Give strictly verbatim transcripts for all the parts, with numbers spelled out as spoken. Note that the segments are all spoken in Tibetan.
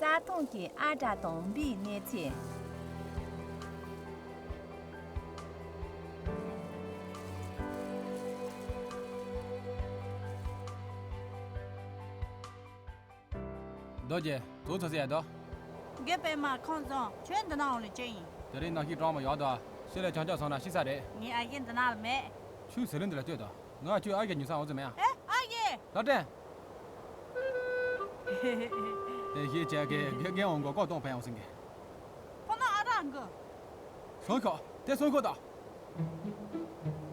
རྩྭ་ཐང་གི་ཨ་བྲ་དང་འབུའི་གནས་ཚུལ། རྡོ་རྗེ། དུག་ཚོ་ཟེར་ཡ་དོ། རྒན་པད་མ་ཁམས་བཟང་། ཁྱོད་འདི་ན་འོང་ལེ་ཅི་ཡིན། དེ་རིང་གནམ་གཤིས་གྲང་མོ་ཡག་དོ། ཤི་ལེ་ཆང་ཆང་སོང་ན་ཤི་ས་རེད། ངའི་ཨ་ཡེ་འདི་ན་ལ་མེད། ཁྱོད་ཟི་ལིང་འདི་ལ་ལྟོས་དོ། ང་ཁྱོད་ཨ་ཡེ་ཉུ་ས་འོང་ཚོད་མེད་ཨ། ཨེ་ཨ་ཡེ། ལ་དྲན། དེ་ཤེས་བྱས་ཀྱི་དགེ་རྒན་འོང་གོ་ལྐོག་གཏོང་ཕན་ཡོང་ཟིན་གི། ཁོ་ན་ཨ་རག་འགུ། སོང་ཤོག་དེ་སོང་ཤོག་དང་།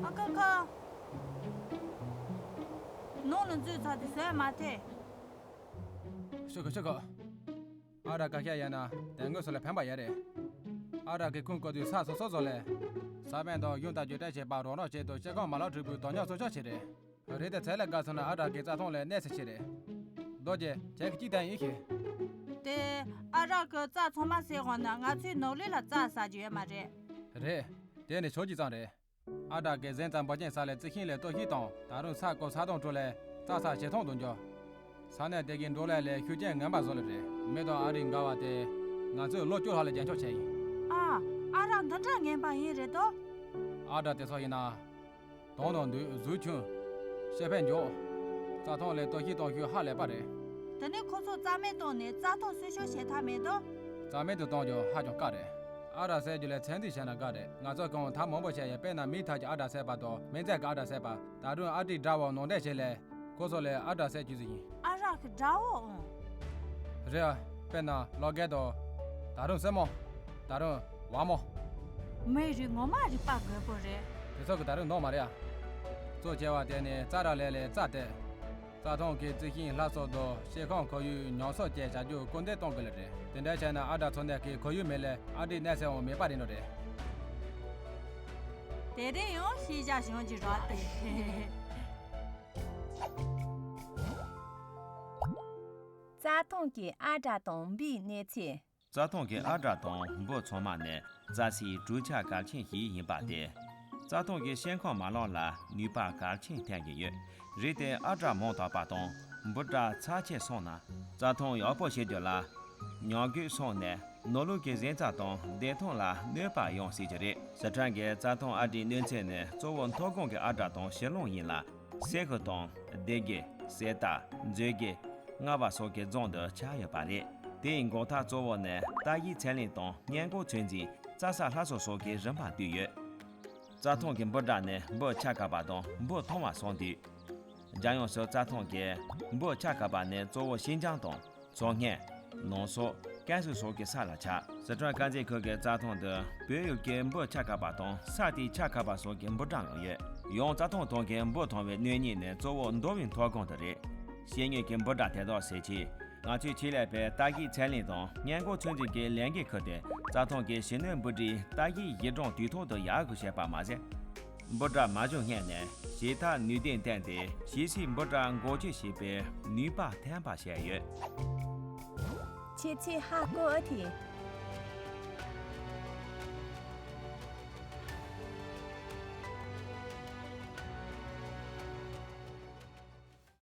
ཨ་ཁ་ཁ། ནང་ལ་འཛུལ་ཚར་དུས་བཟོས་མ་ཐེ། ཤོག་གི་ཤོག་གི། ཨ་རག་ཀ་ཤ་ཡ་ན་དེ་དངོས་སུ་ལ་ཕན་པ་ཡ་རེད། ཨ་རག་གི་ཁུངས་བཀོད་དུས་ས་སོ་སོ་བཟོ་ལས། ས་བོན་དང་གཞུང་དང་བརྒྱུད་འཕྲིན་བྱེད་པ་རོགས་རམ་བྱེད་དུ་སྤྱི་ཁང་མ་ལག་འཁྲུག་པོའི་དོན་སྙིང་སོ་ཆགས་ཆེ་རེད། རེད་དེ་ཚད་ལས་བརྒལ་སོང་ན་ཨ་རག་གི་རྩྭ་ཐང་ལས་གནས་ཚུལ་ཆེ་རེད། རྡོ་རྗེ་ཁྱེད་ཀྱི་གཅིག་དང་ཡིན་ཤི། དེ་ཨ་རག་གི་རྩྭ་ཚང་མ་བསྲེགས་འོང་ན་ང་ཚོའི་ནོར་ལུས་ལ་རྩྭ་ཟ་རྒྱུ་ཡོད་མ་རེད། རེད། དེ་ནི་ཆོག་གི་ཙང་རེད། ཨ་བྲག་གི་གཟན་རྩྭ་འབུ་ཅན་ས་ལས་རྩི་ཤིང་ལས་སྟོབས་ཤིག་དང་ད་རུང་ས་རྐོ་ས་དང་བྲོ་ལས་རྩྭ་ས་ཞེ་ཐང་དུ་འགྱུར། ས་གནས་དེ་གའི་འབྲོག་ལས་ལས་ཤུགས་རྐྱེན་ངན་པ་བཟོ་ལེ་རེད། མི་དང་ཨ་རིག་འགལ་བ་དེ་ང་ཚོས་ལོ་བཅུ་ལྷག་ལ་རྒྱན་འཁྱོངས་བྱས་ཡིན། ཨ། ཨ་རག་འདི་འདྲ་ངན་པ་ཡིན་རེད་དོ། ཨ་བྲག་དེ་ཚོ་ཡིན་ན། དོང་ནང་འདུས་གཟུགས་ཆུང་། ཤེད་ཕན་མགྱོགས། རྩྭ་ཐང་ལས་སྟོབས་ཤིག་གཏོང་ཤུགས་ཧ་ལས་པ་རེད། དེ་ནས་ཁོ་ཚོ་རྩྭ་སྨན་བཏང་ནས་རྩྭ་ཐང་གསོ་སྐྱོང་བྱེད་ཐབས་མེད་དོ། རྩྭ་སྨན་དུ་གཏོང་རྒྱུ་ཧ་ཅང་དཀའ་རེད། ཨ་རག་བསད་རྒྱུ་ལས་ཚན་རྩིས་བྱས་ན་དགའ་རེད། ང་ཚོ་གང་ཐབས་མང་པོ་བྱས་ཡོད། དཔེར་ན་མིའི་ཐབས་ཀྱི་ཨ་བྲག་བསད་པ་དང་མི་མཛེས་ཀྱི་ཨ་བྲག་བསད་པ། ད་རུང་ཨ་ཏི་དགྲ་བོ་ནང་འདྲེན་བྱས་ལས། ཁོ་ཚོ་ལས་ཨ་བྲག་བསད་རྒྱུ་ཟིག་ཡིན། ཨ་རག་གི་དགྲ་བོ་འོང་། རེད་ཨ། དཔེར་ན་ལོ་རྒན་དང་། ད་རུང་སྲིན་མོ། ད་རུང་ཝ་མོ། མི་རིགས་ངོ་མ་རིག་པ་རྒོད་པོ་རེད། དེ་ཚོ་གི་ད་རུང་ནོར་མ་རེད་ཨ། གཙོ་ཆེ་བ་དེ་ནི་རྩྭ་ར་ལས་ལས་རྩྭ་དེ། རྩྭ་ཐང་གི་རྩི་ཤིང་ལྷ་སོགས་དང་ཤེལ་ཁང་ཁོར་ཡུག་ཉམས་གསོ་བཅས་བྱ་རྒྱུར་སྐུལ་འདེད་གཏོང་དགོས་ལེ་རེད། དེ་འདྲ་བྱས་ན་ཨ་བྲག་ཚོ་ནས་ཀྱི་ཁོར་ཡུག་མེད་ལས་ཨ་རིའི་གནས་ཚད་འོང་མེད་པ་རེད་ནོ་རེད། དེ་རིང་ཡང་ཤེས་བྱ་གཞུང་གི་རག་སྟེ། རྩྭ་ཐང་གི་ཨ་བྲག་དང་འབུའི་གནས་ཚུལ། རྩྭ་ཐང་གི་ཨ་བྲག་དང་འབུ་ཚང་མ་ནི་རྩྭ་སའི་གྲུ་ཆ་གལ་ཆེན་ཞིག་ཡིན་པ་སྟེ། རྩྭ་ཐང་གི་ཤེལ་ཁང་མ་ལག་ལ་ནུས་པ་གལ་ཆེན་ཐོན་གྱི་ཡོད། རེད་དེ་ཨ་བྲག་མང་དྲགས་པ་དང་འབུ་བྲག་ཚབས་ཆེ་སོང་ན། རྩྭ་ཐང་ཡག་པོ་བྱེད་རྒྱུ་ལ་ཉམས་རྒུད་སོང་ནས་ནོར་ལུག་གི་གཟན་རྩྭ་དང་བདེ་ཐང་ལ་གནོད་པ་ཡོང་སྲིད་ཀྱི་རེད། སི་ཁྲོན་གྱི་རྩྭ་ཐང་ཨ་བྲག་གནོད་འཚེ་ནི་གཙོ་བོ་མཐོ་སྒང་གི་ཨ་བྲག་དང་ཞི་ལུང་ཡིན་ལ། སེ་ཁུ་དང་སྡེ་དགེ། སེ་ཏ། མཛོད་དགེ། རྔ་བ་སོགས་ཀྱི་རྫོང་དུ་ཆགས་ཡོད་པ་རེད། དེའི་འགོ་ཐག་གཙོ་བོ་ནི་ཏ་གི་ཚད་ལེན་དང་སྔས་མགོ་ཚོད་འཛིན། རྩྭ་ས་ལྷ་སོགས་སོགས་ཀྱི་རིམ་པ་བསྡུས་ཡོད། རྩྭ་ཐང་གི་འབུ་བྲག་ནི་འབུ་ཆ་ཁ་པ་དང་འབུ་ཐང་བ་སོགས་འདུས། རྒྱལ་ཡོངས་སུ་རྩྭ་ཐང་གི་འབུ་ཆ་ཁ་པ་ནི་གཙོ་བོ་ཤིན་ཅང་དང་མཚོ་སྔོན། ནང་སོག་ཀན་སུའུ་སོགས་ཀྱི་ས་ལ་ཆགས། སི་ཁྲོན་དཀར་མཛེས་ཁུལ་གྱི་རྩྭ་ཐང་དུ་བོད་ཡུལ་གྱི་འབུ་ཆ་ཁ་པ་དང་ས་དེའི་ཆ་ཁ་པ་སོགས་ཀྱི་འབུ་བྲག་ཡང་ཡོད། ཡང་རྩྭ་ཐང་ཐང་གི་འབུ་ཐང་བའི་གནོད་ཉེན་ནི་གཙོ་བོ་མདོ་དབུས་མཐོ་སྒང་དུ་རེད། ཤེས་ཡོན་གྱི་འབུ་བྲག་དེ་དག་ཟེར་ཆེད། ང་ཚོས་ཆེད་ལས་པའི་ཏ་གི་ཚད་ལེན་དང་སྔས་མགོ་ཚོད་འཛིན་གྱི་ལས་འགན་ཁུར་ཏེ་རྩྭ་ཐང་གི་ཞི་གནོད་འབུ་བྲིས་ཏ་གི་ཡིག་གྲངས་དུས་ཐོག་ཏུ་ཡག་དགོས་བྱས་པ་མ་ཟད། འབུ་བྲག་མ་བྱུང་སྔོན་ནས་ཞིབ་ཐག་ནུས་ལྡན་བསྟེན་ཏེ་ཞིབ་སིལ་འབུ་བྲག་འགོག་བཅོས་བྱེད་པའི་ནུས་པ་ཐོན་པ་བྱས་ཡོད། ཁྱེད་ཚོས་ཧ་གོ་ཨ་ཐི།